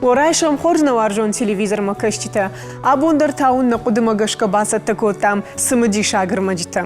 Уӕ райсом хорз нӕ уарзон телевизормӕ кӕсджытӕ! Абон дӕр та уын нӕ хъуыдымӕ гӕсгӕ бацӕттӕ кодтам цымыдисаг ӕрмӕджытӕ.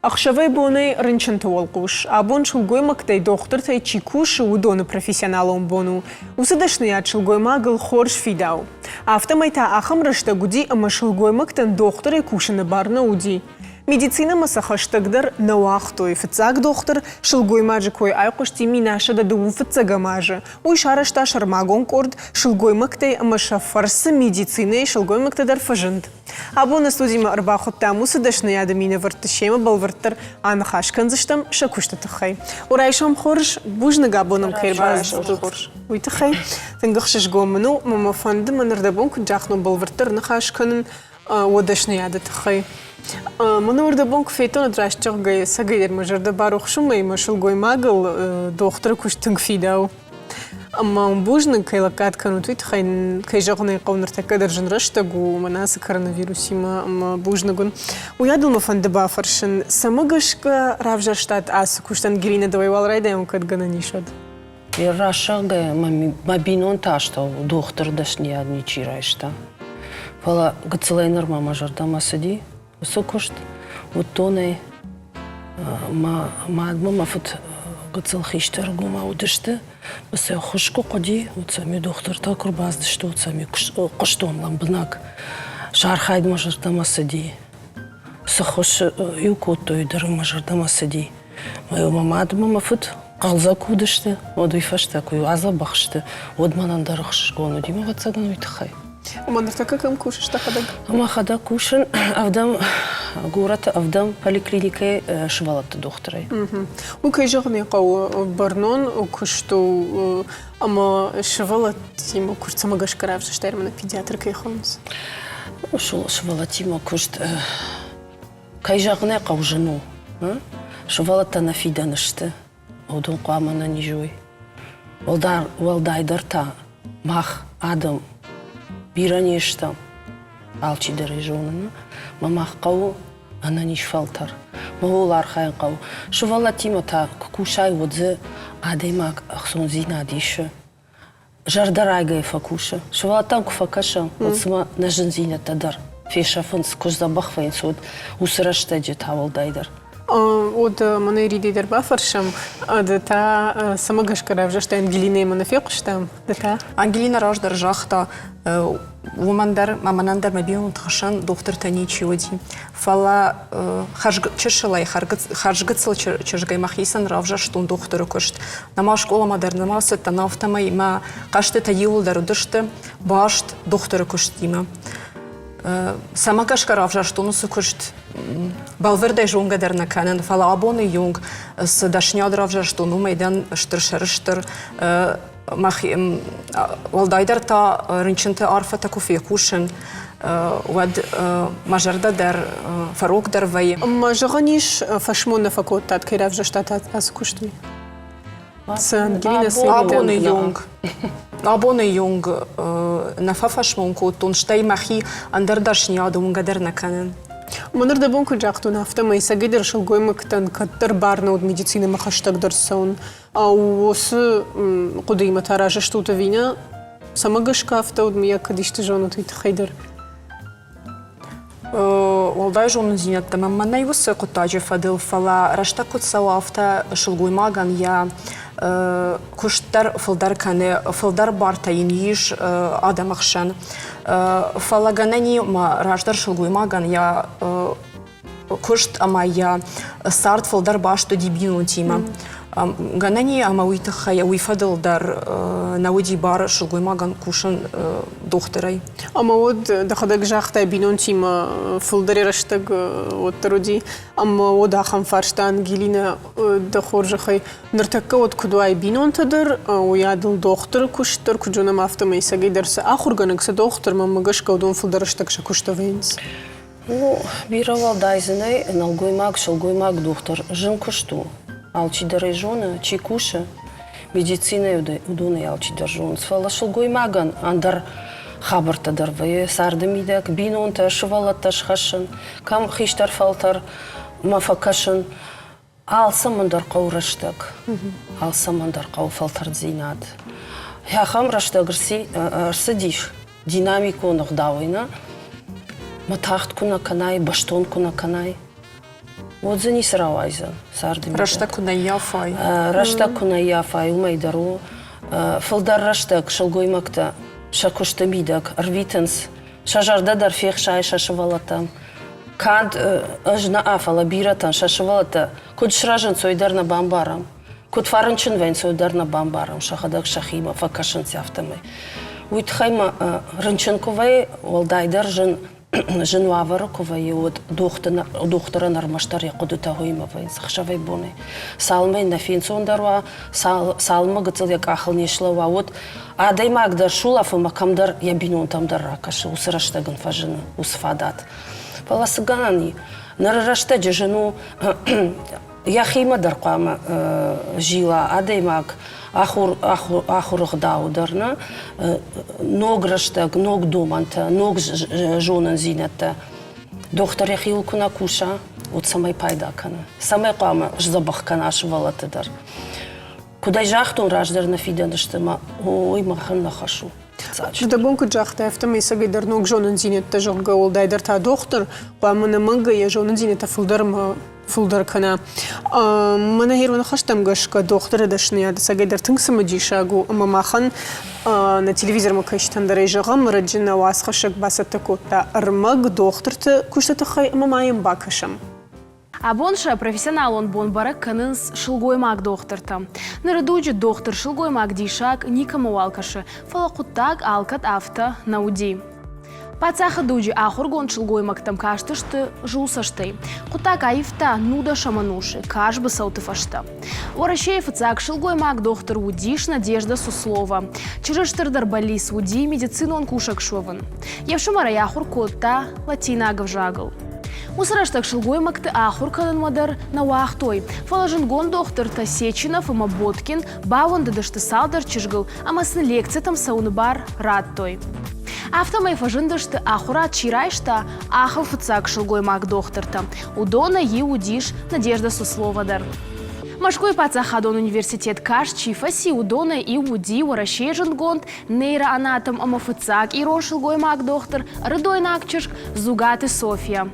Ӕхсӕвӕй-бонӕй рынчынты уӕлхъус. Абон сылгоймӕгтӕй дохтыртӕй чи кусы, уыдоны профессионалон бон у. Уыцы дӕсныйад сылгоймагыл хорз фидауы. Афтӕмӕй та ахӕм рӕстӕг уыди, ӕмӕ сылгоймӕгтӕн дохтырӕй кусыны бар нӕ уыди. Медицинӕмӕ сӕ хӕстӕгдӕр нӕ уагътой. Фыццаг дохтыр сылгоймаджы кой айхъуысти 1102 фыццӕгӕм азы. Уый сарӕзта сӕрмагонд къорд сылгоймӕгтӕй ӕмӕ сӕ фӕрцы медицинӕйы сылгоймӕгтӕ дӕр фӕзынд. Абоны студимӕ ӕрбахуыдтам уыцы дӕсныйады минӕвӕртты семӕ бӕлвырддӕр аныхас кӕндзыстӕм сӕ куысты тыххӕй. У райсом хорз, бузныг абон кӕй ӕрбацыдыстут, уый тыххӕй. Тынг ӕхсызгон мын у, ӕмӕ мӕ фӕнды мӕ нырдӕбон куыд загътон бӕлвырддӕр ныхас кӕнын уӕ дӕсныйады тыххӕй. Мӕн уырдӕбон куы федтон, уӕд раст зӕгъгӕйӕ, ӕцӕгӕйдӕр мӕ зӕрдӕ барухс уымӕй, мӕ сылгоймагыл дохтыры куыст тынг фидауы. Ӕмӕ уын бузныг, кӕй лӕггад кӕнут, уый тыххӕй, кӕй зӕгъын ӕй хъӕуы, ныртӕккӕ дӕр зын рӕстӕг у, мӕнӕ ацы коронавирусимӕ ӕмӕ бузныг уын. Уыйадыл мӕ фӕнды бафӕрсын, цӕмӕ гӕсгӕ равзӕрстат ацы куыстӕн Ангелинӕ, дӕуӕй уал райдайон, кӕд гӕнӕн ис, уӕд? Рӕсӕгӕй мӕ бинонты астӕу дохтыр дӕсныйад ничи райста. Фӕлӕ гыццылӕй нырмӕ мӕ зӕрдӕмӕ цыди уыцы куыст. Уыдтон ӕй, мӕ мадмӕ мӕ фыд гыццыл хистӕргомау уыдысты. Сӕ ххуыс куы хъуыди, уӕд сӕм-иу дохтыртӕ куы рбацыдысты, уӕд сӕм-иу хъуыстон лӕмбынӕг. Сӕ архайд мӕ зӕрдӕмӕ цыди. Цы ххуыс-иу кодтой, дӕр мӕ зӕрдӕмӕ цыди. Мӕ мад ӕмӕ мӕ фыд хъӕлдзӕг куы уыдысты, уӕд уый фӕстӕ куы адзӕбӕх сты, уӕд мӕнӕн дӕр ӕхсызгон уыди, ӕвӕццӕгӕн, уый тыххӕй. Ӕмӕ ныртӕккӕ кӕм кусыс дӕхӕдӕг? Мӕхӕдӕг кусын ӕвдӕм горӕты ӕвдӕм поликлиникӕйы сывӕллӕтты дохтырӕй. Уый, кӕй зӕгъын ӕй хъӕуы, бӕрнон куыст у ӕмӕ сывӕллӕттимӕ куыст цӕмӕ гӕсгӕ равзӕрстай, ӕмӕ педиатр кӕй хонынц? Сывӕллӕттимӕ куыст Кӕй зӕгъын ӕй хъӕуы, зын у. Сывӕллӕттӕ нӕ фидӕн сты, уыдон хъуамӕ ӕнӕниз уой. Уӕлдайдӕр та мах, адӕм, бирӕ не стӕм, алчидӕр ӕй зоны, мӕ мах хъӕуы ӕнӕниз фӕлтӕр. Мӕ ууыл архайын хъӕуы. Сывӕллӕттимӕ та куы кусай, уӕд дзы адӕймаг ӕхцондзинад исы. Зӕрдӕрайгӕйӕ фӕкусы. Сывӕллӕттӕм куы фӕкӕсӕм, уӕд цыма нӕ зындзинӕдтӕ дӕр фесӕфынц, куы сдзӕбӕх вӕййынц, уӕд уыцы рӕстӕджы та уӕлдайдӕр. Уӕд мӕнӕ Иридӕй дӕр бафӕрсӕм, ды та цӕмӕ гӕсгӕ равзӕрстай Ангелинӕйы нӕ фехъуыстам, ды та? Ангелина раздӕр загъта, уымӕн дӕр ӕмӕ мӕнӕн дӕр мӕ бинонты хсӕн дохтыртӕ ничи уыди. Фӕлӕ чысылӕй, хӕрзгыццыл чызгӕй мӕхицӕн равзӕрстон дохтыры куыст. Нӕма скъоламӕ дӕр нӕма цыдтӕн, афтӕмӕй мӕ хъӕзтытӕ иууылдӕр уыдысты баст дохтыры куыстимӕ. Цӕмӕ гӕсгӕ равзӕрстон уыцы куыст, бӕлвырдӕй зонгӕ дӕр нӕ кӕнын, фӕлӕ абоны онг цы дӕсныйад равзӕрстон, уымӕй дӕн стыр сӕрыстыр. Мӕхи, уӕлдайдӕр та рынчынты арфӕтӕ куы фехъусын, уӕд мӕ зӕрдӕ дӕр фӕрогдӕр вӕййы. Ма зӕгъӕн ис, фӕсмон нӕ фӕкодтат, кӕй равзӕрстат ацы куыст, уый? Цы Ангелина Абоны онг абоны онг нӕ фӕфӕсмон кодтон, стӕй мӕхи ӕндӕр дӕсныйады уынгӕ дӕр нӕ кӕнын. Мӕныр дӕ бон куыд загътон, афтӕмӕй цӕгӕйдӕр сылгоймӕгтӕн кӕддӕр бар нӕ уыд медицинӕмӕ хӕстӕгдӕр цӕуын. Уыцы хъуыдыимӕ та разы стут ӕви нӕ? Цӕмӕ гӕсгӕ афтӕ уыд, мыййаг, кӕд исты зонут уый тыххӕй дӕр? Уӕлдай зонындзинӕдтӕ мӕнмӕ нӕй уыцы хъуыддаджы фӕдыл, фӕлӕ рӕстӕг куыд цӕуы, афтӕ сылгоймагӕн йӕ куыст дӕр фылдӕр кӕны, фылдӕр бартӕ йын ис адӕмы хсӕн. Фӕлӕ гӕнӕн и, мӕ раздӕр сылгоймагӕн йӕ куыст ӕмӕ йӕ цард фылдӕр баст уыди бинонтимӕ. Гӕнӕн и, ӕмӕ уый тыххӕй, уый фӕдыл дӕр нӕ уыди бар сылгоймагӕн кусын дохтырӕй. Ӕмӕ уӕд дӕхӕдӕг загътай, бинонтимӕ фылдӕр рӕстӕг уӕддӕр уыди. Ӕмӕ уӕд ахӕм фарста, Ангелинӕ, дӕ хорзӕхӕй, ныртӕккӕ уӕд куыд уай бинонтӕ дӕр, уыйадыл дохтыры куыст дӕр, куыд зонӕм, афтӕмӕй цӕгӕйдӕр цы ахуыргӕнӕг, цы дохтыр, мӕнмӕ гӕсгӕ уыдон фылдӕр рӕстӕг сӕ куысты вӕййынц. Ну, бирӕ уӕлдай дзы нӕй, нӕлгоймаг, сылгоймаг дохтыр зын куыст у. Алчидӕр ӕй зоны, чи кусы, медицинӕйы уыдонӕй алчидӕр зонынц. Фӕлӕ сылгоймагӕн ӕндӕр хабӕрттӕ дӕр вӕййы царды мидӕг, бинонтӕ, сывӕллӕттӕ схӕссын, кӕм хистӕр фӕлтӕрмӕ фӕкӕсын. Алцӕмӕн дӕр хъӕуы рӕстӕг, алцӕмӕн дӕр хъӕуы фӕлтӕрддзинад. Ахӕм рӕстӕг ӕрцыдис динамикон ӕгъдауӕй нӕ, мӕ тагъд куы нӕ кӕнай, бӕстон куы нӕ кӕнай, уӕд дзы ницы рауайдзӕн царды мидӕг. Рӕстӕг куы нӕ ййафай. Рӕстӕг куы нӕ ййафай, уымӕй дӕр у. Фылдӕр рӕстӕг сылгоймӕгтӕ сӕ куысты мидӕг ӕрвитынц, сӕ зӕрдӕ дӕр фехсайы сӕ сывӕллӕттӕм. Канд ӕз нӕ, фӕлӕ бирӕтӕн сӕ сывӕллӕттӕ куыд сырӕзынц, уый дӕр нӕ бамбарӕм. Куыд фӕрынчын вӕййынц, уый дӕр нӕ бамбарӕм, сӕхӕдӕг сӕхимӕ фӕкӕсынц афтӕмӕй. Уый тыххӕй ма рынчын куы вӕййы, уӕлдайдӕр зын зын уавӕры куы вӕййы, уӕд дохтырӕн ӕрмӕстдӕр йӕ хъуыдытӕ уыимӕ вӕййынц ӕхсӕвӕй-бонӕй. Цалынмӕ йын нӕ фенцондӕр уа, цалынмӕ гыццыл йӕ къахыл не слӕууа, уӕд адӕймаг дӕр сулӕфы ӕмӕ кӕмдӕр йӕ бинонтӕм дӕр ракӕсы, уыцы рӕстӕг ын фӕзыны уыцы фадат. Фӕлӕ цы гӕнӕн и? Ныры рӕстӕджы зын у йӕхимӕ дӕр хъуамӕ зила адӕймаг ахуыры гъдауы дӕр нӕ ног рӕстӕг, ног домӕнтӕ, ног зонындзинӕдтӕ. Дохтыр йӕхиуыл куы нӕ куса, уӕд цӕмӕй пайда кӕны? Цӕмӕй хъуамӕ сдзӕбӕх кӕна сывӕллӕтты дӕр? Куыд ӕй загътон, раздӕр нӕ фидӕн сты ӕмӕ ой, махӕн нӕ хӕс у. Дӕ бон куыд загътай, афтӕмӕй ӕцӕгӕйдӕр ног зонындзинӕдтӕ, зӕгъгӕ, уӕлдайдӕр та дохтыр, хъуамӕ ӕнӕмӕнгӕй йӕ зонындзинӕдтӕ фылдӕр ӕмӕ фылдӕр кӕна. Мӕнӕ ирон ныхӕстӕм гӕсгӕ дохтыры дӕсныйад ӕцӕгӕйдӕр тынг цымыдисаг у ӕмӕ махӕн нӕ телевизормӕ кӕсджытӕн дӕр ӕй зӕгъӕм, ӕрӕджы нӕ уацхӕссӕг бацӕттӕ кодта ӕрмӕг дохтырты куысты тыххӕй ӕмӕ ма йӕм бакӕсӕм. Абон сӕ профессионалон бон бӕрӕг кӕнынц сылгоймаг-дохтыртӕ. Ныры дуджы дохтыр-сылгоймаг диссаг никӕмӕуал кӕсы, фӕлӕ хъуыддаг алкӕд афтӕ нӕ уыди. Паддзахы дуджы ахуыргонд сылгоймӕгтӕм кастысты зулцӕстӕй. Хъуыддаг аивта нудӕсӕм ӕнусы карз быцӕуты фӕстӕ. Уӕрӕсейы фыццаг сылгоймаг-дохтыр уыдис Надежда Суслова. Чызджы стырдӕр бӕллиц уыди медицинон кусӕг суӕвын. Йе фсымӕр ӕй ахуыр кодта латинаг ӕвзагыл. Уыцы рӕстӕг сылгоймӕгты ахуыр кӕнынмӕ дӕр нӕ уагътой, фӕлӕ зындгонд дохтыртӕ Сеченов ӕмӕ Боткин баууӕндыдысты цалдӕр чызгыл ӕмӕ сын лекцитӕм цӕуыны бар радтой. Афтӕмӕй фӕзындысты, ахуырад чи райста, ахӕм фыццаг сылгоймаг-дохтыртӕ. Уыдонӕй иу уыдис Надежда Суслова дӕр. Мӕскуыйы паддзахадон университет каст чи фӕци, уыдонӕй иу уыди Уӕрӕсейы зындгонд нейроанатом ӕмӕ фыццаг ирон сылгоймаг-дохтыр, ӕрыдойнаг чызг Дзугаты Софья.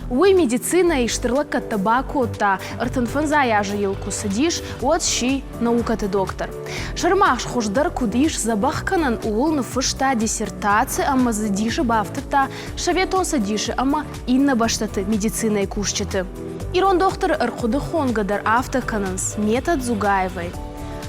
Уый медицинӕйы стыр лӕггӕдтӕ бакодта, 35 азы йыл куы цыдис, уӕд сси наукӕты доктор. Сӕрмагъз хуыздӕр куыд ис дзӕбӕх кӕнӕн, ууыл ныффыста диссертаци ӕмӕ дзы дисы бафтыдта Советон Цӕдисы ӕмӕ иннӕ бӕстӕты медицинӕйы кусджыты. Ирон дохтыры ӕрхъуыды хонгӕ дӕр афтӕ кӕнынц метод Дзугаевӕй.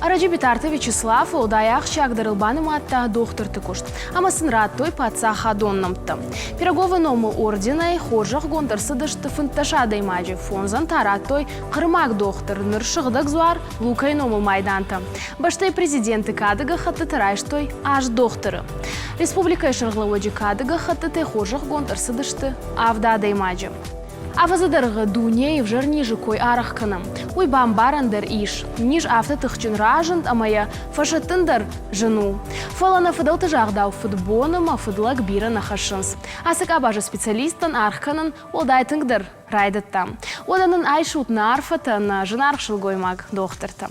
Ӕрӕджы Битарты Вячеслав уӕлдай ахсджиагдӕрыл банымадта дохтырты куыст ӕмӕ сын радтой паддзахадон нӕмттӕ. Пироговы номыл орденӕй хорзӕхгонд ӕрцыдысты 15 адӕймаджы, фондзӕн та радтой хъырымаг дохтыр, ныр сыгъдӕг дзуар Лукайы номыл майдантӕ. Бӕстӕйы президенты кады гӕххӕттытӕ райстой аст дохтыры. Республикӕйы сӕргълӕууӕджы кады гӕххӕттытӕй хорзӕхгонд ӕрцыдысты авд адӕймаджы. Афӕдзы дӕргъы дунейы ӕвзӕр низы кой арӕх кӕнӕм. Уый бамбарӕн дӕр ис. Низ афтӕ тыхджын разынд ӕмӕ йӕ фӕсӕттын дӕр зын у. Фӕлӕ нӕ фыдӕлты загъдау фыдбон ӕмӕ фыдлӕг бирӕ нӕ хӕссынц. Ацы къабазы специалисттӕн аргъ кӕнын уӕлдай тынгдӕр райдыдта. Уӕдӕ нын айсут нӕ арфӕтӕ, нӕ зынаргъ сылгоймаг дохтыртӕ.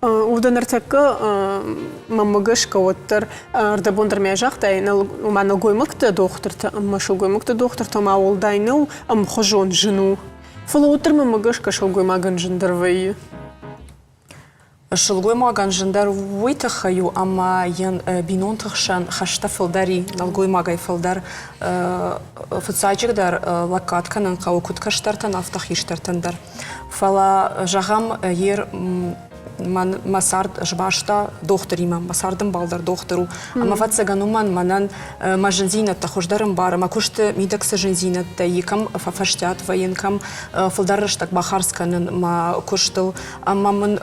Уыдон ныртӕккӕ мӕнмӕ гӕсгӕ уӕддӕр ӕрдӕбон дӕр мӕ загътай, ома нӕлгоймӕгты дохтыртӕ ӕмӕ сылгоймӕгты дохтыртӕ ма уӕлдай нӕу, ӕмхуызон зын у. Фӕлӕ уӕддӕр мӕнмӕ гӕсгӕ сылгоймагӕн зындӕр вӕййы. Сылгоймагӕн зындӕр уый тыххӕй у, ӕмӕ йын бинонты хсӕн хӕстӕ фылдӕр и, нӕлгоймагӕй фылдӕр. Фыццаджыдӕр лӕггад кӕнын хъӕуы куыд кӕстӕртӕн, афтӕ хистӕртӕн дӕр. Фӕлӕ, зӕгъӕм, ер мӕн мӕ цард сбаста дохтыримӕ, мӕ цардӕмбал дӕр дохтыр у. Ӕмӕ ӕвӕццӕгӕн уымӕн мӕнӕн мӕ зындзинӕдтӕ хуыздӕр ӕмбары, мӕ куысты мидӕг цы зындзинӕдтӕ и, кӕм фӕфӕстиат вӕййын, кӕм фылдӕр рӕстӕг бахардз кӕнын мӕ куыстыл. Ӕмӕ мын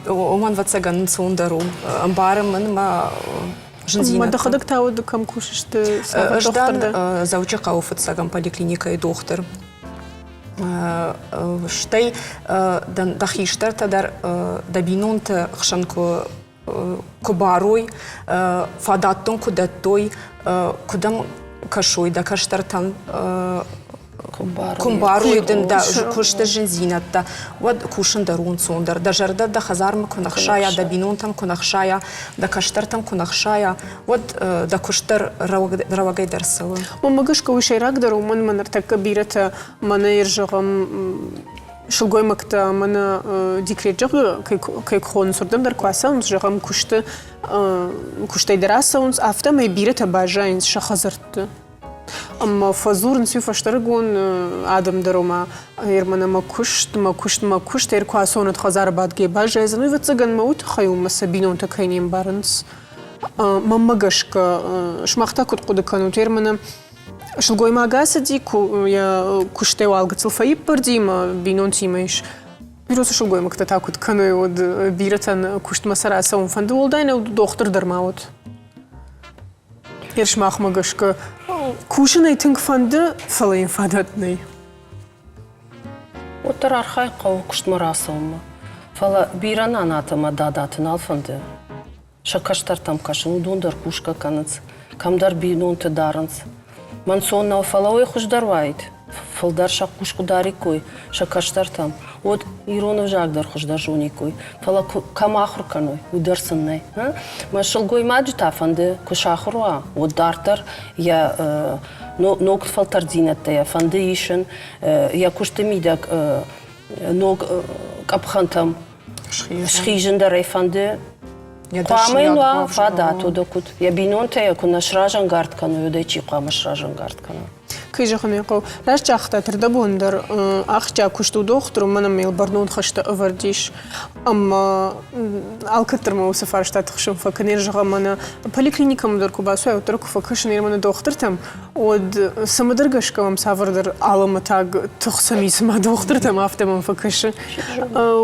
уымӕн ӕвӕццӕгӕн ӕнцондӕр у. Ӕмбары мын мӕ зындзинӕдтӕ. Ӕмӕ дӕхӕдӕг та уӕд кӕм кусыс ды? Ӕз дӕн Дзӕуджыхъӕуы фыццӕгӕм поликлиникӕйы дохтыр. Стӕй дӕ хистӕртӕ дӕр дӕ бинонты хсӕн куы куы барой, фадат дын куы дӕттой, куы дӕм кӕсой дӕ кӕстӕртӕн. Куы мбарой дын дӕ куысты зындзинӕдтӕ, уӕд кусын дӕр у ӕнцондӕр. Дӕ зӕрдӕ дӕ хӕдзармӕ куы нӕ хсайа, дӕ бинонтӕм куы нӕ хсайа, дӕ кӕстӕртӕм куы нӕ хсайа, уӕд дӕ куыст дӕр рӕуӕгӕй дӕр цӕуы. Уымӕ гӕсгӕ уый сӕйрагдӕр уымӕн ӕмӕ ныртӕккӕ бирӕтӕ мӕнӕ зӕгъӕм, сылгоймӕгтӕ мӕнӕ декрет зӕгъы, кӕй хонынц, уырдӕм дӕр куы ацӕуынц, зӕгъӕм, куысты куыстӕй дӕр ацӕуынц, афтӕмӕй бирӕтӕ баззайынц сӕ хӕдзӕртты. Ӕмӕ фӕдзурынц иу фӕстӕрыгон адӕм дӕр, ома, Ерман ӕмӕ куыст, мӕ куыст, мӕ куыст, ӕркуы ацӕуынӕд хӕдзары бадгӕ баззайдзӕн, уый ӕвӕццӕгӕн мӕ уый тыххӕй у, мӕ сӕ бинонтӕ кӕй не мбарынц. Мӕнмӕ гӕсгӕ, сымах та куыд хъуыды кӕнут, Ерманы сылгоймаг ацыди, йӕ куыстӕй уал гыццыл фӕиппӕрди ӕмӕ бинонтимӕ ис. Бирӕ сылгоймӕгтӕ та куыд кӕной, уӕд бирӕтӕн куыстмӕ сӕ рацӕуын фӕнды, уӕлдай нӕу дохтыр дӕр ма уӕд. Сымахмӕ гӕсгӕ кусын ӕй тынг фӕнды, фӕлӕ йын фадат нӕй. Уӕддӕр архайын хъӕуы куыстмӕ рацӕуынмӕ. Фӕлӕ бирӕ нанатӕ ӕмӕ дадаты нал фӕнды сӕ кӕстӕртӕм кӕсын, уыдон дӕр кусгӕ кӕнынц, кӕмдӕр бинонты дарынц. Мӕн сон нӕу, фӕлӕ уый хуыздӕр уаид. Фылдӕр сӕ хъус куы дариккой сӕ кӕстӕртӕм, уӕд ирон ӕвзаг дӕр хуыздӕр зониккой. Фӕлӕ кӕм ахуыр кӕной, уый дӕр сын нӕй. Мӕ сылгоймаджы та фӕнды, куы сахуыр уа, уӕд дарддӕр йӕ ног фӕлтӕрддзинӕдтӕ йӕ фӕнды исын, йӕ куысты мидӕг ног къӕпхӕнтӕм схизын дӕр ӕй фӕнды. Хъуамӕ йын уа фадат, уӕдӕ куыд? Йӕ бинонтӕ йӕ куы нӕ сразӕнгард кӕной, уӕд ӕй чи хъуамӕ сразӕнгард кӕна? Кӕй зӕгъын ӕй хъӕуы, раст загътат, ӕрдӕбон дӕр ахсджиаг куыст у дохтыр, уымӕн ӕмӕ йыл бӕрнон хӕстӕ ӕвӕрд ис. Ӕмӕ алкӕддӕр мӕ уыцы фарстаты хсӕн фӕкӕнин, зӕгъӕм, мӕнӕ поликлиникӕмӕ дӕр куы бацуай, уӕддӕр куы фӕкӕсын мӕнӕ дохтыртӕм, уӕд цӕмӕдӕр гӕсгӕ мӕм цавӕрдӕр алӕмӕтаг тых сӕм и, цыма дохтыртӕм афтӕ мӕм фӕкӕсы.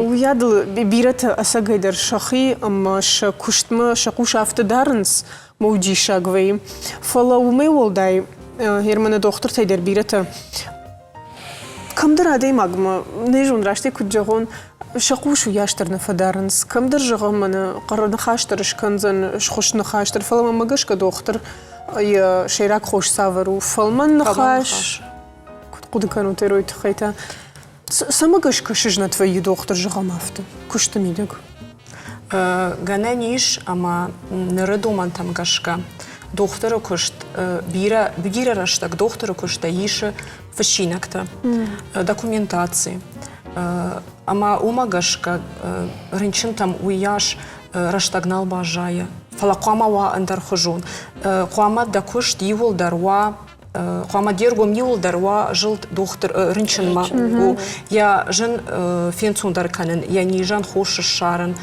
Уыйадыл бирӕтӕ ӕцӕгӕйдӕр сӕхи ӕмӕ сӕ куыстмӕ сӕ хъус афтӕ дарынц, мӕ диссаг вӕййы. Фӕлӕ уымӕй уӕлдай Германы дохтыртӕй дӕр бирӕтӕ кӕмдӕр адӕймагмӕ, нӕ зон, растӕй куыд зӕгъон, сӕ хъус уыйас дӕр нӕ фӕдарынц. Кӕмдӕр зӕгъӕм, мӕнӕ хъӕр ныхас дӕр скӕндзӕн, схуыст ныхас дӕр, фӕлӕ мӕмӕ гӕсгӕ дохтыр йӕ сӕйраг хос цавӕр у? Фӕлмӕн ныхас. Куыд хъуыды кӕнут эройы тыххӕй та? Цӕмӕ гӕсгӕ сызнӕт вӕййы дохтыр, зӕгъӕм афтӕ, куысты мидӕг? Гӕнӕн ис, ӕмӕ ныры домӕнтӕм гӕсгӕ дохтыры куыст бирӕ, бирӕ рӕстӕг дохтыры куыстӕй исы фыссинӕгтӕ, документаци. Ӕмӕ уымӕ гӕсгӕ рынчынтӕм уыйас рӕстӕг нал баззайы. Фӕлӕ хъуамӕ уа ӕндӕрхуызон. Хъуамӕ дӕ куыст иууылдӕр уа хъуамӕ де ргом иууылдӕр уа зылд дохтыр рынчынмӕ у йӕ зын фенцондӕр кӕнын, йӕ низӕн хос ссарын.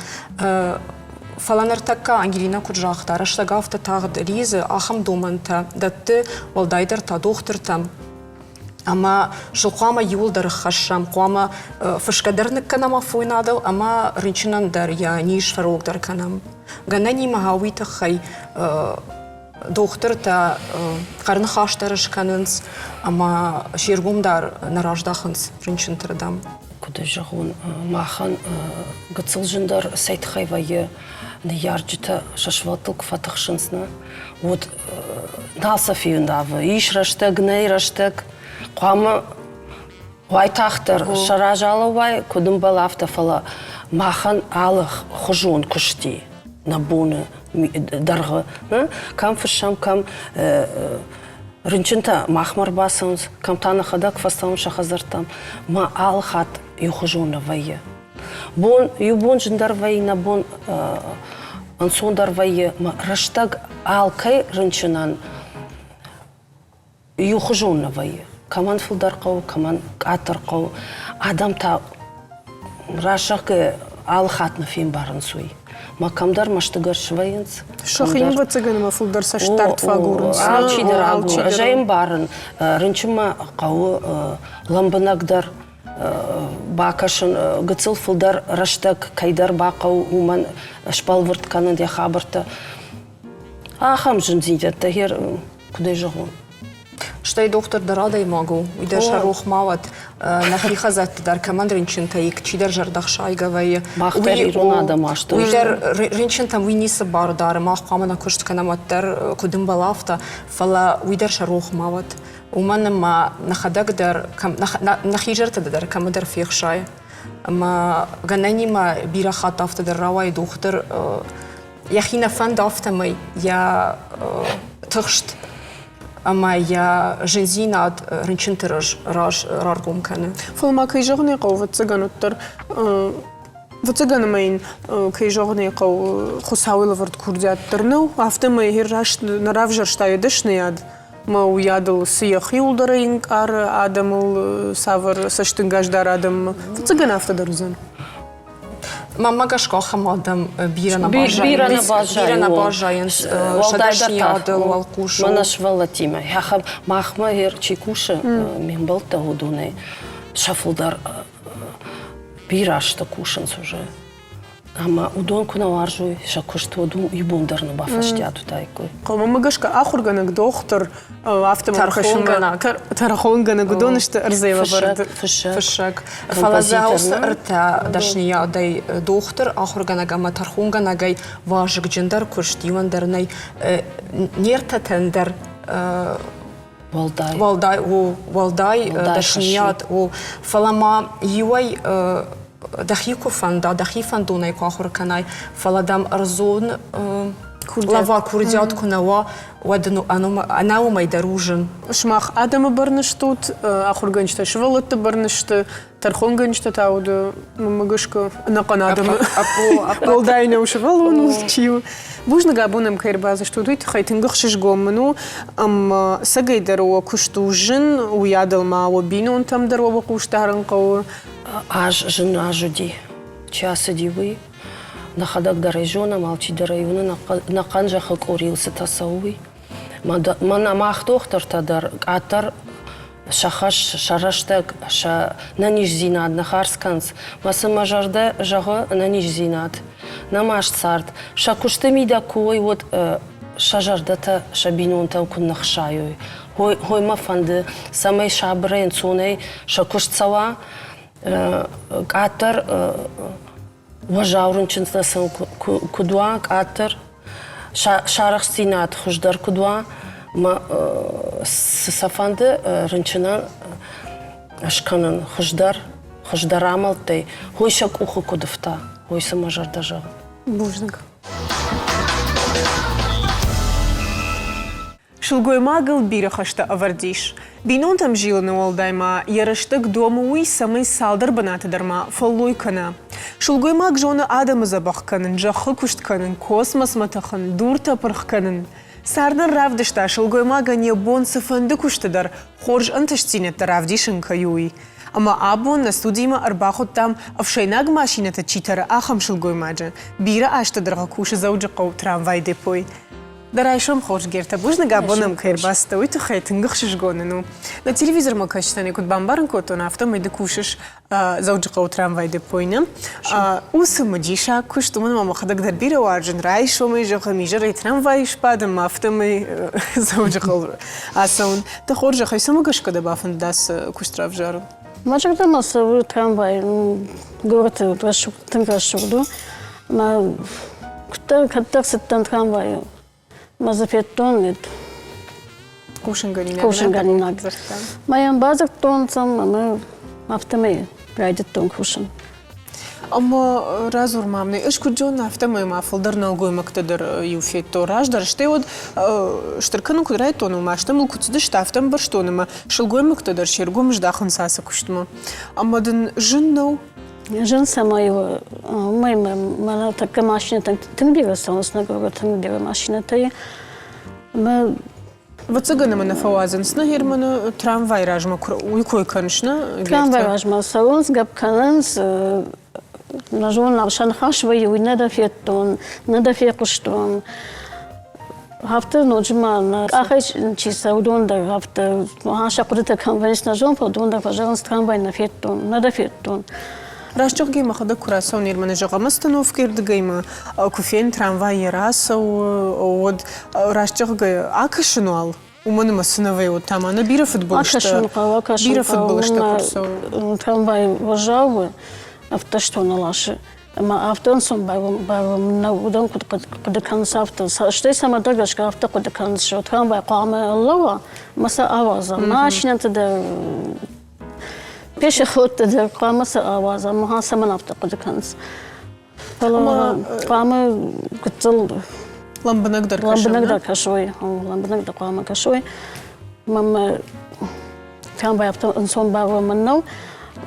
Фӕлӕ ныртӕккӕ Ангелина куыд загъта, рӕстӕг афтӕ тагъд ризы, ахӕм домӕнтӕ дӕтты, уӕлдайдӕр та дохтыртӕм. Ӕмӕ сыл хъуамӕ иууылдӕр хӕссӕм, хъуамӕ фысгӕ дӕр ныккӕнӕм афойнадыл ӕмӕ рынчынӕн дӕр йӕ низ фӕрогдӕр кӕнӕм. Гӕнӕнимӕ уый тыххӕй дохтыртӕ хъӕрныхас дӕр скӕнынц ӕмӕ се ргом дӕр нӕ раздахынц рынчынты рдӕм. Куыд зӕгъон, махӕн гыццыл зындӕр цӕй тыххӕй вӕййы, ныййарджытӕ сӕ сывӕллӕттыл куы фӕтыхсынц, нӕ, уӕд нал сӕ фендавы. Ис рӕстӕг, нӕй рӕстӕг. Хъуамӕ уайтагъддӕр сӕ разы алӕууай, куыд ӕмбӕлы, афтӕ, фӕлӕ махӕн алы хуызон куысти нӕ боны дӕргъы. Кӕм фыссӕм, кӕм рынчынтӕ махмӕ ӕрбацӕуынц, кӕм та нӕхӕдӕг фӕцӕуын сӕ хӕдзӕрттӕм. Мӕ алы хатт иухуызон нӕ вӕййы. Бон, иу бон зындӕр вӕййы, нӕ бон ӕнцондӕр вӕййы. Мӕ рӕстӕг алкӕй рынчынӕн иухуызон нӕ вӕййы. Кӕмӕн фылдӕр хъӕуы, кӕмӕн къаддӕр хъӕуы. Адӕм та раззаггӕ алы хатт нӕ фембарынц уый. Мӕ кӕмдӕр мӕстыгӕр свӕййынц. Сӕхи ӕвӕццӕгӕн ӕмӕ фылдӕр цӕстдард фӕагурынц. Алчидӕр агуры. Ӕз ӕй ӕмбарын, рынчынмӕ хъӕуы лӕмбынӕгдӕр бакӕсын, гыццыл фылдӕр рӕстӕг кӕйдӕр бахъӕуы, уымӕн сбӕлвырд кӕнын йӕ хабӕрттӕ. Ахӕм зындзинӕдтӕ куыдӕй зӕгъон. Стӕй дохтыр дӕр адӕймаг у, уый дӕр сӕ рох ма уӕд. Нӕхи хӕдзӕртты дӕр кӕмӕн рынчынтӕ и, чидӕр зӕрдӕхсайгӕ вӕййы. Мах дӕр ирон адӕм астӕу. Уый дӕр рынчынтӕм уый ницы бар дары, мах хъуамӕ нӕ куыст кӕнӕм уӕддӕр, куыд ӕмбӕлы, афтӕ. Фӕлӕ уый дӕр сӕ рох ма уӕд. Уымӕн ӕмӕ нӕхӕдӕг дӕр, нӕхи зӕрдӕ дӕр кӕмӕдӕр фехсайы. Ӕмӕ гӕнӕнимӕ бирӕ хатт афтӕ дӕр рауайы дохтыр йӕхи нӕ фӕнды, афтӕмӕй йӕ тыхст ӕмӕ йӕ зындзинад рынчынты раз раргом кӕны. Фӕлӕ ма кӕй зӕгъын ӕй хъӕуы, ӕвӕццӕгӕн, уӕддӕр ӕвӕццӕгӕн ӕмӕ йын кӕй зӕгъын ӕй хъӕуы, Хуыцауы лӕвӕрд курдиат дӕр нӕу, афтӕмӕй раст нӕ равзӕрста йӕ дӕсныйад мӕ уыйадыл цы йӕхиуыл дӕр ӕй ӕнкъары адӕмыл, цавӕр цӕстӕнгас дары адӕммӕ. Ӕвӕццӕгӕн афтӕ дӕр уыдзӕн. Мӕнмӕ гӕсгӕ ахӕм адӕм бирӕ нӕ баззайынц. Бирӕ нӕ баззайынц сӕ дӕсныйадыл уӕлхъус. Мӕнӕ сывӕллӕттимӕ. Ахӕм махмӕ чи кусы, ме мбӕлттӕ уыдонӕй сӕ фылдӕр бирӕ азты кусынц уже. Ӕмӕ уыдон куы нӕ уарзой сӕ куыст, уӕд иу бон дӕр нӕ бафӕстиат уыдаиккой. Мӕнмӕ гӕсгӕ ахуыргӕнӕг, дохтыр, афтӕ тӕрхонгӕнӕг, тӕрхонгӕнӕг уыдон сты ӕрдзӕй лӕвӕрд фыссӕг. Фӕлӕ дзы уыцы ӕртӕ дӕсныйадӕй дохтыр, ахуыргӕнӕг ӕмӕ тӕрхонгӕнӕгӕй вазыгджындӕр куыст иуӕн дӕр нӕй. Не ртӕтӕн дӕр уӕлдай уӕлдай у уӕлдай дӕсныйад у. Фӕлӕ ма иуӕй дӕхи куы фӕнда, дӕхи фӕндонӕй куы ахуыр кӕнай, фӕлӕ дӕм ӕрдзон лӕвар курдиат куы нӕ уа, уӕд ӕнӕ уымӕй дӕр у зын. Сымах адӕмы бӕрны стут, ахуыргӕнджытӕ сывӕллӕтты бӕрны сты, тӕрхонгӕнджытӕ та уыды, мӕнмӕ гӕсгӕ, ӕнӕхъӕн адӕмы уӕлдай нӕу сывӕллон у, чи у. Бузныг абон ӕм кӕй ӕрбацыдыстут, уый тыххӕй тынг ӕхсызгон мын у, ӕмӕ цӕгӕйдӕр уӕ куыст у зын, уыйадыл ма уӕ бинонтӕм дӕр уӕ хъус дарын хъӕуы. Аз зын аз уыди, чи ацыди, уый. Нӕхӕдӕг дӕр ӕй зонӕм, алчидӕр ӕй уыны, нӕхъӕн зӕххы къорийыл цытӕ цӕуы, уый. Мӕнӕ мах дохтыртӕ дӕр къаддӕр сӕ хӕс, сӕ рӕстӕг, сӕ нӕниздзинад нӕ хардз кӕнынц. Мӕ сын мӕ зӕрдӕ зӕгъы ӕнӕниздзинад, нӕ маст цард. Сӕ куысты мидӕг куы уой, уӕд сӕ зӕрдӕтӕ сӕ бинонтӕм куы ныхсайой. Хой мӕ фӕнды, цӕмӕй сабырӕй, ӕнцонӕй сӕ куыст цӕуа, къаддӕр уӕззау рынчынтӕ сын куыд уа, къаддӕр сарӕхстдзинад хуыздӕр куыд уа, мӕ цы сӕ фӕнды рынчынӕн скӕнын хуыздӕр, хуыздӕр амӕлттӕй, хой сӕ къухы куыд ӕфта, уый цы мӕ зӕрдӕ зӕгъы. Бузныг. Сылгоймагыл бирӕ хӕстӕ ӕвӕрд ис. Бинонтӕм зилыны уӕлдай ма йӕ рӕстӕг домы уый, цӕмӕй цалдӕр бынаты дӕр ма фӕллой кӕна. Сылгоймаг зоны адӕмы дзӕбӕх кӕнын, зӕххы куыст кӕнын, космосмӕ тӕхын, дуртӕ пырх кӕнын. Цардӕн равдыста, сылгоймагӕн йӕ бон цыфӕнды куысты дӕр хорз ӕнтыстдзинӕдтӕ равдисын кӕй у, уый. Ӕмӕ абон нӕ студимӕ ӕрбахуыдтам, ӕфсӕйнаг машинӕтӕ чи тӕры, ахӕм сылгоймаджы. Бирӕ азты дӕргъы кусы Дзӕуджыхъӕуы трамвай депойы. Дӕ райсом хорз, Гертӕ. Бузныг абон ӕм кӕй ӕрбацыдтӕ, уый тыххӕй тынг ӕхсызгон ын у. Нӕ телевизормӕ кӕсджытӕн куыд бамбарын кодтон, афтӕмӕй ды кусыс Дзӕуджыхъӕуы трамвай депойы, нӕ? У цымыдисаг куыст, уымӕн ӕмӕ мӕхӕдӕг дӕр бирӕ уарзын райсомӕй, зӕгъӕм, изӕрӕй трамвайы сбадын, ӕмӕ афтӕмӕй Дзӕуджыхъӕу ацӕуын. Дӕ хорзӕхӕй, цӕмӕ гӕсгӕ дӕ бафӕндыд ацы куыст равзарын? Мӕ зӕрдӕмӕ цӕуы трамвай горӕты тынг рӕсугъд у. Мӕ куыддӕр кӕддӕр цыдтӕн трамвайы, мӕ дзы федтон хъусынгӕнинаг. Хъусынгӕнинаг. Мӕ йӕм бадзырдтон сӕм ӕмӕ афтӕмӕй райдыдтон кусын. Ӕмӕ радзур ма мын, ӕз куыд зонын, афтӕмӕй ма фылдӕр нӕлгоймӕгтӕ дӕр иу федтон раздӕр, стӕй уӕд стыр кӕнын куыд райдыдтон, уымӕ азтӕ мыл куыд цыдысты, афтӕ ӕмбӕрстон, ӕмӕ сылгоймӕгтӕ дӕр се ргом здахынц ацы куыстмӕ. Ӕмӕ дын зын нӕу? Зын цӕмӕй у, уымӕй мӕнӕ тӕккӕ машинӕтӕ тынг бирӕ цӕуынц нӕ горӕты, тынг бирӕ машинӕтӕ и. Ӕмӕ Ӕвӕццӕгӕн ӕмӕ нӕ фӕуадзынц нӕ Германы трамвай размӕ уый кой кӕныс, нӕ? Трамвай размӕ цӕуынц, гӕпп кӕнынц. Нӕ зонын, сӕ ныхас вӕййы, уый нӕ дӕ федтон, нӕ дӕ фехъуыстон. Афтӕ ноджы ма нӕ къахӕй чи цӕуы, уыдон дӕр афтӕ сӕ хъуыдытӕ кӕм вӕййынц, нӕ зонын, фӕлӕ уыдон дӕр фӕзӕгъынц, трамвай нӕ федтон, нӕ дӕ федтон. Раст зӕгъгӕ, мӕхӕдӕг куы рацӕуын Ерманы зӕгъӕм остановкӕйы рдыгӕй ма куы фен трамвай йӕ рацӕуы, уӕд раст зӕгъгӕ, акӕсын уал. Уымӕн ӕмӕ цы нӕ вӕййы, уӕд та ма нӕ бирӕ фыдбылызтӕ, Акӕсын хъӕуы, акӕсын бирӕ хъӕуы, фыдбылызтӕ куы уымӕ рцӕуы. трамвай уӕззау у, ӕвддӕстон ласы. Ӕмӕ афтӕ ӕнцон баром нӕу, уыдон куыд хъуыды кӕнынц, афтӕ. Стӕй цӕмӕдӕр гӕсгӕ афтӕ хъуыды кӕнынц, что трамвай хъуамӕ ӕрлӕууа ӕмӕ сӕ ауадза. Машинӕты дӕр, пешеходты дӕр хъуамӕ сӕ ауадза. Ӕмӕ цӕмӕн афтӕ хъуыды кӕнынц? Фӕлӕ хъуамӕ гыццыл лӕмбынӕгдӕр лӕмбынӕгдӕр кӕсой, лӕмбынӕгдӕр хъуамӕ кӕсой. Мӕнмӕ трамвай афтӕ ӕнцон бауромӕн нӕу.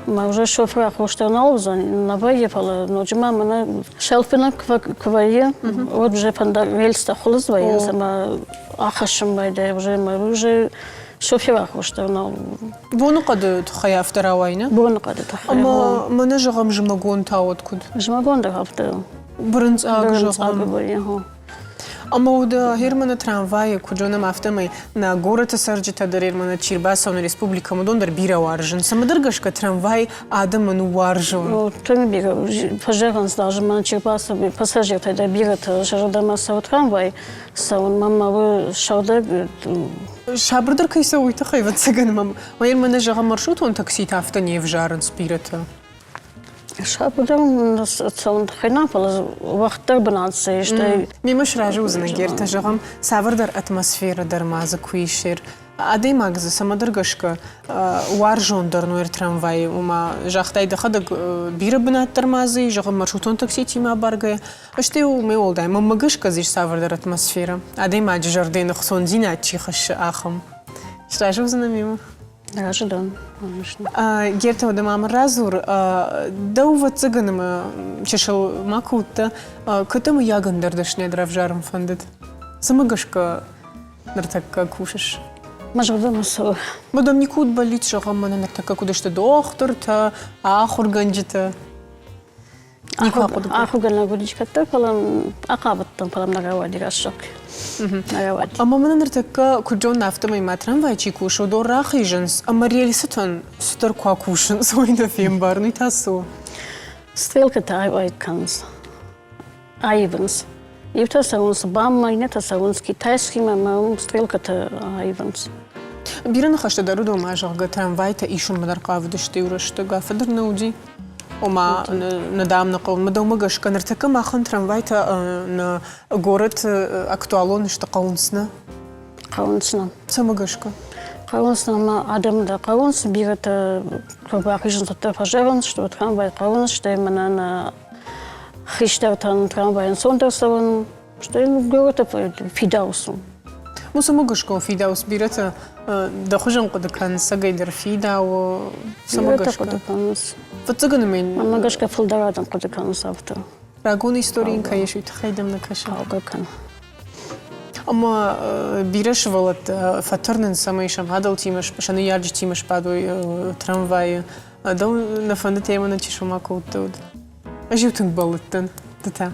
Мӕ уже шофыр аххостӕ нал уыдзӕн, нӕ вӕййы, фӕлӕ ноджы ма мӕнӕ сӕлфынӕг куы вӕййы, уӕд уже фӕндаг рельстӕ хуылыдз вӕййынц ӕмӕ ахӕссын байдайы уже ӕмӕ уже шофер аххостӕ нал. Боныхъӕды тыххӕй афтӕ рауайы, нӕ? Боныхъӕды тыххӕй. Ӕмӕ мӕнӕ зӕгъӕм зымӕгон та уӕд куыд? Зымӕгон дӕр афтӕ. Бырынцъаг Бырынцъаг вӕййы. Ӕмӕ уӕдӕ Германы трамвайы куыд зонӕм, афтӕмӕй нӕ горӕты цӕрджытӕ дӕр Германы чи рбацӕуы нӕ республикӕмӕ, уыдон дӕр бирӕ уарзынц. Цӕмӕдӕр гӕсгӕ трамвай адӕмӕн уарзон. Ну, тынг бирӕ фӕзӕгъынц даже мӕн чи рбацӕуы пассажиртӕй дӕр бирӕтӕ сӕ зӕрдӕмӕ цӕуы трамвай цӕуын. Мӕ уый сӕрдӕг Сабырдӕр кӕй цӕуы, уый тыххӕй, ӕвӕццӕгӕн, мӕм мӕнӕ зӕгъӕм, маршрутон такситӕ афтӕ не взарынц бирӕтӕ. Сабырдӕр цӕуын тыххӕй нӕ, фӕлӕ уӕгъддӕр бынат цы стӕй. Мемӕ сразы уыдзынӕ, Гертӕ, зӕгъӕм, цавӕрдӕр атмосферӕ дӕр ма дзы куы ис, адӕймаг дзы цӕмӕдӕр гӕсгӕ уарзондӕр нуэр трамвайы, ома загътай дӕхӕдӕг, бирӕ бынат дӕр ма дзы и, зӕгъӕм, маршрутон такситимӕ абаргӕйӕ, стӕй уымӕй уӕлдай мӕнмӕ гӕсгӕ дзы ис цавӕрдӕр атмосферӕ, адӕймаджы зӕрдӕйы ӕхцондзинад чи хӕссы, ахӕм. Сразы уыдзынӕ мемӕ? Разы дӕн. Герта, уӕдӕ ма мын радзур, дӕу ӕвӕццӕгӕн ӕмӕ чысыл ма куы уыдтӕ, кӕд дӕ мыййаг ӕндӕр дӕсныйад равзарын фӕндыд? Цӕмӕ гӕсгӕ ныртӕккӕ кусыс? Мӕ зӕрдӕмӕ цӕуы. Мадам никуы уыд бӕллиц, зӕгъӕм, мӕнӕ ныртӕккӕ куыд сты дохтыртӕ, ахуыргӕнджытӕ? Никуы ахъуыды кодтай? Ахуыргӕнӕг уыдис кӕддӕр, фӕлӕ ахъавыдтӕн, фӕлӕ нӕ рауади рӕсугъд. Нӕ рауади. Ӕмӕ мын ныртӕккӕ куыд зонын, афтӕмӕй ма трамвай чи кусы, уыдон рахизынц ӕмӕ рельсытӕн цыдӕр куы акусынц, уый нӕ фембарын, уый та цы у? Стрелкӕтӕ аив кӕнынц, аивынц. Иутӕ цӕуынц БАМмӕ, иннӕтӕ цӕуынц китайскимӕ ӕмӕ уым стрелкӕтӕ аивынц. Бирӕ ныхӕстӕ дӕр уыдон ма, зӕгъгӕ, трамвайтӕ исынмӕ дӕр хъавыдысты иу рӕстӕг, афтӕ дӕр нӕ уыди. Ома, нӕ дам нӕ хъӕуы. Дӕумӕ гӕсгӕ ныртӕккӕ махӕн трамвайтӕ нӕ горӕты актуалон сты, хъӕуынц нӕ? Хъӕуынц нӕ. Цӕмӕ гӕсгӕ? Хъӕуынц нӕ ӕмӕ адӕм дӕр хъӕуынц, бирӕтӕ куы бахизынц, уӕддӕр фӕзӕгъынц, что трамвай хъӕуынц, стӕй мӕнӕ нӕ хистӕртӕн трамвай ӕнцондӕр цӕуын, стӕй горӕты фидауц у. Уыцы гӕсгӕ фидауц бирӕтӕ дӕ хуызӕн хъуыды кӕнынц, цӕгӕйдӕр фидауы, цӕмӕ Бирӕтӕ гӕсгӕ? хъуыды кӕнынц. Фыццагӕн ӕмӕ Мӕнмӕ гӕсгӕ фылдӕр адӕм хъуыды кӕнынц афтӕ. Рагон историйы кӕй ис, уый тыххӕй дӕм нӕ кӕсы? Хъӕугӕ кӕны. Ӕмӕ бирӕ сывӕллӕттӕ фӕтырнынц, цӕмӕй сӕ мадӕлтимӕ, сӕ ныййарджытимӕ сбадой трамвайы. Дӕу нӕ фӕнды темӕ нӕ чысыл ма куы уыдтӕ, уӕд? Ӕз-иу тынг бӕллыдтӕн, ды та?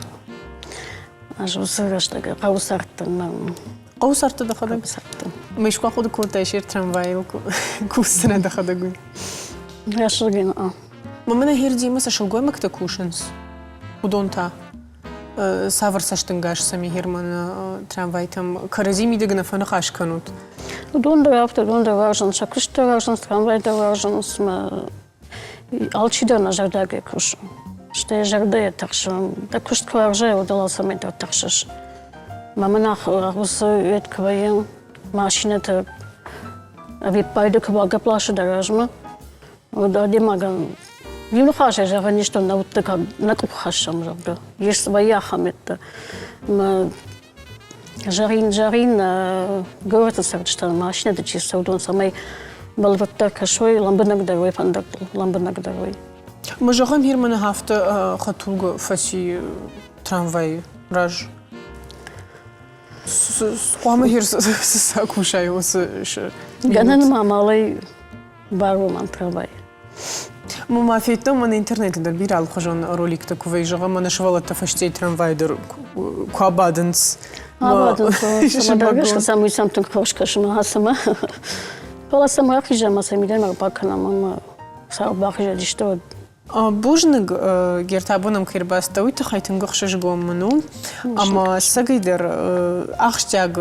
Ӕз уыцы рӕстӕг хъӕуы цардтӕн. Хъӕуы цардтӕ дӕхӕдӕг? Хъӕуы цардтӕн. Ме искуы ахъуыды кодтай, се трамвайыл кусдзынӕ дӕхӕдӕг уый? Рӕсугъд а. Мӕнӕ Гердимӕ цы сылгоймӕгтӕ кусынц, уыдон та цавӕр цӕстӕнгас сӕм и Германы трамвайтӕм? Кӕрӕдзи мидӕг нӕ фӕныхас кӕнут? Уыдон дӕр афтӕ, уыдон дӕр уарзынц, сӕ куыст дӕр уарзынц, трамвай дӕр уарзынц. Алчидӕр нӕ зӕрдиагӕй кусы. Стӕй зӕрдӕйӕ тыхсы. Дӕ куыст куы уарзай, уӕд ыл алцӕмӕй дӕр тыхсыс. Мӕ мын уыцы йед куы вӕййы, машинӕтӕ ӕвиппайды куы багӕпп ласы дӕ размӕ, уӕд адӕймагӕн иу ныхасӕй зӕгъӕн ис, нӕ удты нӕ къух хӕссӕм, зӕгъгӕ. Ис вӕййы ахӕм йедтӕ. Мӕ зӕгъин, зӕгъин, горӕты цӕрджытӕн машинӕты чи цӕуы, уыдон цӕмӕй бӕлвырддӕр кӕсой, лӕмбынӕгдӕр уой фӕндӕгтыл, лӕмбынӕгдӕр уой. Мы зӕгъӕм, Германы афтӕ хӕдтулгӕ фӕци трамвайы раз. Хъуамӕ хер цы кусай уыцы Гӕнӕн ма амалӕй баромӕн трамвай. Ма федтон мӕн интернеты дӕр бирӕ алыхуызон роликтӕ куы вӕййы, зӕгъӕм, мӕнӕ сывӕллӕттӕ фӕстейы трамвайы дӕр куы абадынц. Абадынц, цӕмӕдӕр гӕсгӕ сӕм уый сӕм тынг хорз кӕсы мӕ цӕмӕ. Фӕлӕ сӕм рахизӕм ӕмӕ сӕ мидӕмӕ ӕрбакӕнӕм ӕмӕ сӕ бахизӕд исты уӕд. Бузныг, Герта, абон ӕм кӕй ӕрбацыдтӕ, уый тыххӕй тынг ӕхсызгон мын у. Ӕмӕ ӕцӕгӕйдӕр ахсджиаг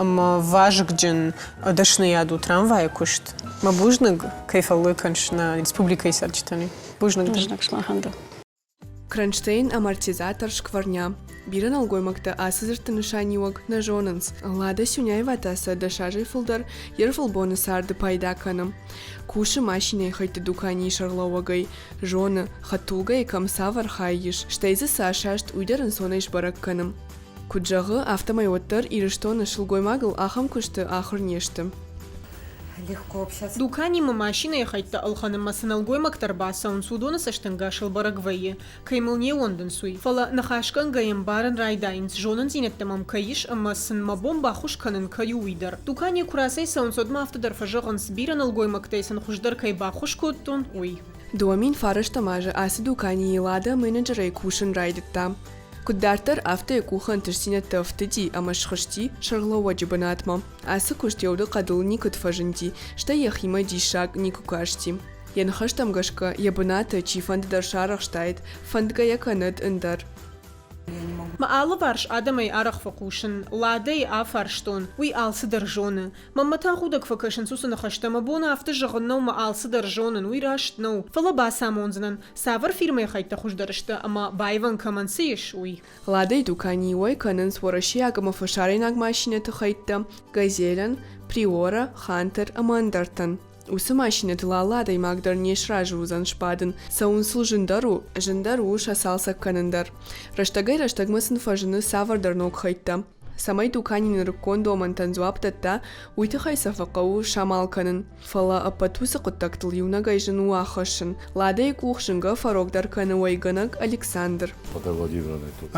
ӕмӕ вазыгджын дӕсныйад у трамвайы куыст. Мӕ бузныг, кӕй фӕллой кӕныс нӕ республикӕйы цӕрджытӕн. Бузныг. Бузныг сымахӕн дӕр. Кронштейн амортизатор шкварня. Бирӕ нӕлгоймӕгтӕ ацы дзырдты нысаниуӕг нӕ зонынц. Лада Сюняева та сӕ дӕсазӕй фылдӕр йе рвылбоны царды пайда кӕны. Кусы машинӕйы хӕйтты дуканийы сӕргълӕууӕгӕй, зоны, хӕдтулгӕйы кӕм цавӕр хай ис, стӕй дзы цы асаст, уый дӕр ӕнцонӕй сбӕрӕг кӕны. Куыд зӕгъы, афтӕмӕй уӕддӕр Ирыстоны сылгоймагыл ахӕм куысты ахуыр не сты. Дуканимӕ машинӕйы хӕйттӕ ӕлхӕнынмӕ цы нӕлгоймӕгтӕ ӕрбацӕуынц, уыдоны цӕстӕнгасыл бӕрӕг вӕййы, кӕй мыл не ууӕндынц, уый. Фӕлӕ ныхасгӕнгӕ йӕ ӕмбарын райдайынц, зонындзинӕдтӕ мӕм кӕй ис ӕмӕ сын мӕ бон баххуыс кӕнын кӕй у, уый дӕр. Дуканийы куы рацӕйцӕуынц, уӕд ма афтӕ дӕр фӕзӕгъынц, бирӕ нӕлгоймӕгтӕй сын хуыздӕр кӕй баххуыс кодтон, уый. 2009 азы ацы дуканийы Лада менеджерӕй кусын райдыдта. Куыд дарддӕр, афтӕ йӕ къухы ӕнтыстдзинӕдтӕ ӕфтыди ӕмӕ схызти сӕргълӕууӕджы бынатмӕ. Ацы куыст йӕ удыхъӕдыл никуыд фӕзынди, стӕй йӕхимӕ диссаг никуы касти. Йӕ ныхӕстӕм гӕсгӕ, йӕ бынаты чифӕнды дӕр сарӕхстаид, фӕндгӕ йӕ кӕнӕд ӕндӕр. Мӕ алыварс адӕмӕй арӕх фӕхъусын, Ладӕйы афарстон, уый алцыдӕр зоны. Мӕнмӕ та худӕг фӕкӕсынц уыцы ныхӕстӕ, мӕ бон афтӕ зӕгъын нӕу, мӕ алцыдӕр зонын, уый раст нӕу, фӕлӕ бацамондзынӕн, цавӕр фирмӕйы хӕйттӕ хуыздӕр сты ӕмӕ баивӕн кӕмӕн цы ис, уый. Ладӕй дуканийы уӕй кӕнынц уӕрӕсейаг ӕмӕ фӕсарӕйнаг машинӕты хӕйттӕ, Газелӕн, Приора, Хантер ӕмӕ ӕндӕртӕн. Уыцы машинӕтыл алы адӕймаг дӕр не сразы уыдзӕн сбадын, цӕуын сыл зындӕр у, зындӕр у сӕ цалцӕг кӕнын дӕр. Рӕстӕгӕй-рӕстӕгмӕ сын фӕзыны цавӕрдӕр ног хӕйттӕ. Цӕмӕй дукани нырыккон домӕнтӕн дзуапп дӕтта, уый тыххӕй сӕ фӕхъӕуы самал кӕнын. Фӕлӕ ӕппӕт уыцы хъуыддӕгтыл иунӕгӕй зын у ахӕссын. Ладӕйы къух зынгӕ фӕрогдӕр кӕны уӕйгӕнӕг Александр.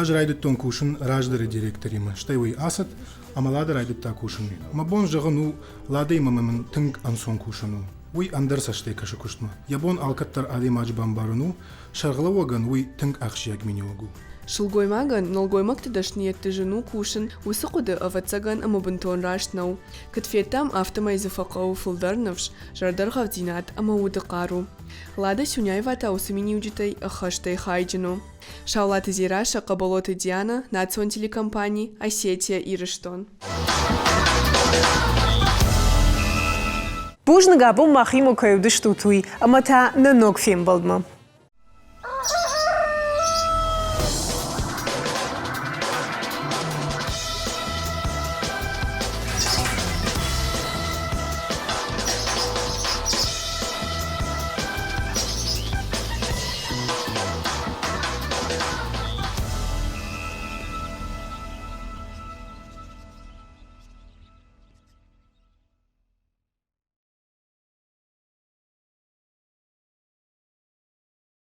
Ӕз райдыдтон кусын раздӕры директоримӕ, стӕй уый ацыд, ӕмӕ Лада райдыдта кусын. Мӕ бон зӕгъын у, Ладӕимӕ мын тынг ӕнцон кусын у. Уый ӕндӕр цӕстӕй кӕсы куыстмӕ. Йӕ бон алкӕддӕр адӕймаджы бамбарын у, сӕргълӕууӕгӕн уый тынг ахсджиаг миниуӕг у. Сылгоймагӕн нӕлгоймӕгты дӕсныйӕдты зын у кусын, уыцы хъуыды, ӕвӕццӕгӕн, ӕмӕ бынтон раст нӕу. Куыд федтам, афтӕмӕй дзы фӕхъӕуы фылдӕр ныфс, зӕрдӕргъӕвддзинад ӕмӕ уды хъару. Лада Сюняева та уыцы миниуджытӕй ӕххӕстӕй хайджын у. Саулаты Дзерассӕ, Хъӕбӕлоты Дианӕ, национ телекомпани «Осетия-Ирыстон». Бузныг, абон махимӕ кӕй уыдыстут, уый, ӕмӕ та нӕ ног фембӕлдмӕ.